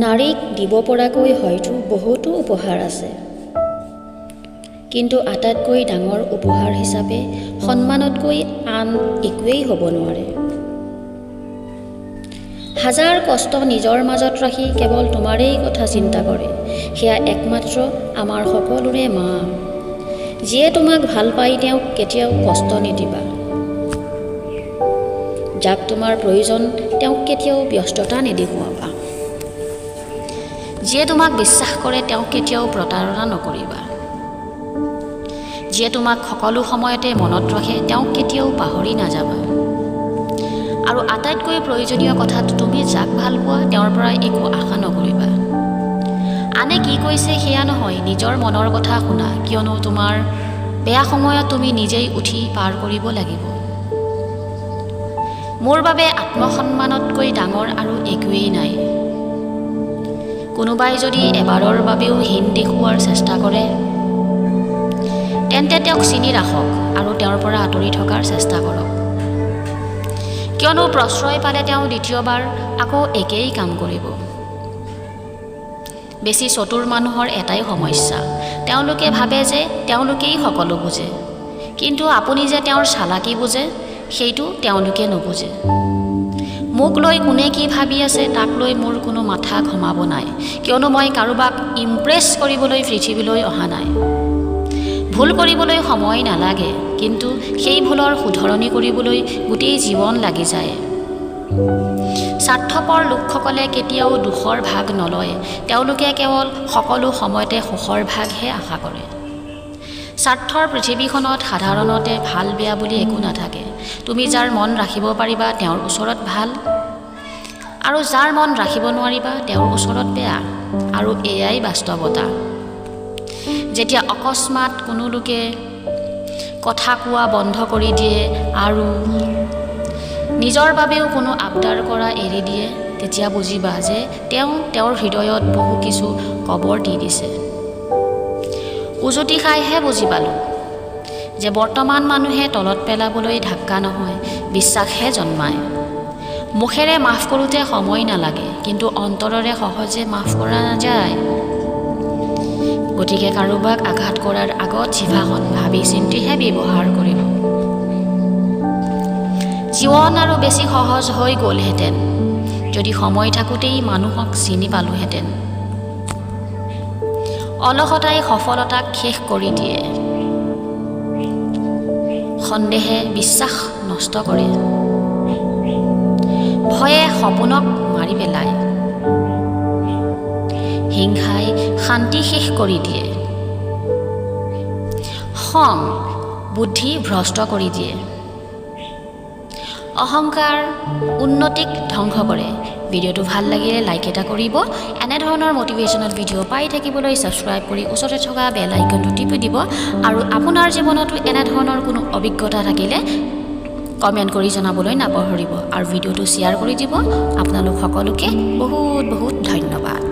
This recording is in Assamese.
নাৰীক দিব পৰাকৈ হয়তো বহুতো উপহাৰ আছে, কিন্তু আটাইতকৈ ডাঙৰ উপহাৰ হিচাপে সন্মানতকৈ আন একোৱেই হ'ব নোৱাৰে। হাজাৰ কষ্ট নিজৰ মাজত ৰাখি কেৱল তোমাৰেই কথা চিন্তা কৰে, সেয়া একমাত্ৰ আমাৰ সকলোৰে মা। যিয়ে তোমাক ভাল পায় তেওঁক কেতিয়াও কষ্ট নিদিবা। যাক তোমাৰ প্ৰয়োজন তেওঁক কেতিয়াও ব্যস্ততা নেদেখুৱাবা। যিয়ে তোমাক বিশ্বাস কৰে তেওঁক কেতিয়াও প্ৰতাৰণা নকৰিবা। যিয়ে তোমাক সকলো সময়তে মনত ৰাখে তেওঁক কেতিয়াও পাহৰি নাযাবা। আৰু আটাইতকৈ প্ৰয়োজনীয় কথাটো, তুমি যাক ভাল পোৱা তেওঁৰ পৰা একো আশা নকৰিবা। আনে কি কৈছে সেয়া নহয়, নিজৰ মনৰ কথা শুনা, কিয়নো তোমাৰ বেয়া সময়ত তুমি নিজেই উঠি পাৰ কৰিব লাগিব। মোৰ বাবে আত্মসন্মানতকৈ ডাঙৰ আৰু একোৱেই নাই। কোনোবাই যদি এবাৰৰ বাবেও হীন দেখুওৱাৰ চেষ্টা কৰে, তেন্তে তেওঁক চিনি ৰাখক আৰু তেওঁৰ পৰা আঁতৰি থকাৰ চেষ্টা কৰক, কিয়নো প্ৰশ্ৰয় পালে তেওঁ দ্বিতীয়বাৰ আকৌ একেই কাম কৰিব। বেছি চতুৰ মানুহৰ এটাই সমস্যা, তেওঁলোকে ভাবে যে তেওঁলোকেই সকলো বুজে, কিন্তু আপুনি যে তেওঁৰ চালাকি বুজে সেইটো তেওঁলোকে নুবুজে। মোক লৈ কোনে কি ভাবি আছে তাক লৈ মোৰ কোনো মাথা ঘমাব নাই, কিয়নো মই কাৰোবাক ইমপ্ৰেছ কৰিবলৈ পৃথিৱীলৈ অহা নাই। ভুল কৰিবলৈ সময় নালাগে, কিন্তু সেই ভুলৰ শুধৰণি কৰিবলৈ গোটেই জীৱন লাগি যায়। স্বাৰ্থপৰ লোকসকলে কেতিয়াও দুখৰ ভাগ নলয়, তেওঁলোকে কেৱল সকলো সময়তে সুখৰ ভাগহে আশা কৰে। স্বাৰ্থৰ পৃথিৱীখনত সাধাৰণতে ভাল বেয়া বুলি একো নাথাকে। তুমি যাৰ মন ৰাখিব পাৰিবা তেওঁৰ ওচৰত ভাল, আৰু যাৰ মন ৰাখিব নোৱাৰিবা তেওঁৰ ওচৰত বেয়া, আৰু এয়াই বাস্তৱতা। যেতিয়া অকস্মাত কোনো লোকে কথা কোৱা বন্ধ কৰি দিয়ে আৰু নিজৰ বাবেও কোনো আবদাৰ কৰা এৰি দিয়ে, তেতিয়া বুজিবা যে তেওঁ তেওঁৰ হৃদয়ত বহু কিছু কবৰ দি দিছে। উজুতি খাইহে বুজি পালোঁ যে বৰ্তমান মানুহে তলত পেলাবলৈ ধাক্কা নহয়, বিশ্বাসহে জন্মায়। মুখেৰে মাফ কৰোঁতে সময় নালাগে, কিন্তু অন্তৰেৰে সহজে মাফ কৰা নাযায়। গতিকে কাৰোবাক আঘাত কৰাৰ আগত জিভাখন ভাবি চিন্তিহে ব্যৱহাৰ কৰিব। জীৱন আৰু বেছি সহজ হৈ গ'লহেঁতেন যদি সময় থাকোঁতেই মানুহক চিনি পালোঁহেঁতেন। অলসতাই সফলতাক শেষ কৰি দিয়ে। সন্দেহে বিশ্বাস নষ্ট কৰে। ভয়ে সপোনক মাৰি পেলায়। হিংসাই শান্তি শেষ কৰি দিয়ে। খং বুদ্ধি ভ্ৰষ্ট কৰি দিয়ে। অহংকাৰ উন্নতিক ধ্বংস কৰে। ভিডিঅ'টো ভাল লাগিলে লাইক এটা কৰিব। এনেধৰণৰ মটিভেশ্যনেল ভিডিঅ' পাই থাকিবলৈ ছাবস্ক্ৰাইব কৰি ওচৰতে থকা বেল আইকনটো টিপি দিব, আৰু আপোনাৰ জীৱনতো এনেধৰণৰ কোনো অভিজ্ঞতা থাকিলে কমেণ্ট কৰি জনাবলৈ নাপাহৰিব, আৰু ভিডিঅ'টো শ্বেয়াৰ কৰি দিব। আপোনালোক সকলোকে বহুত বহুত ধন্যবাদ।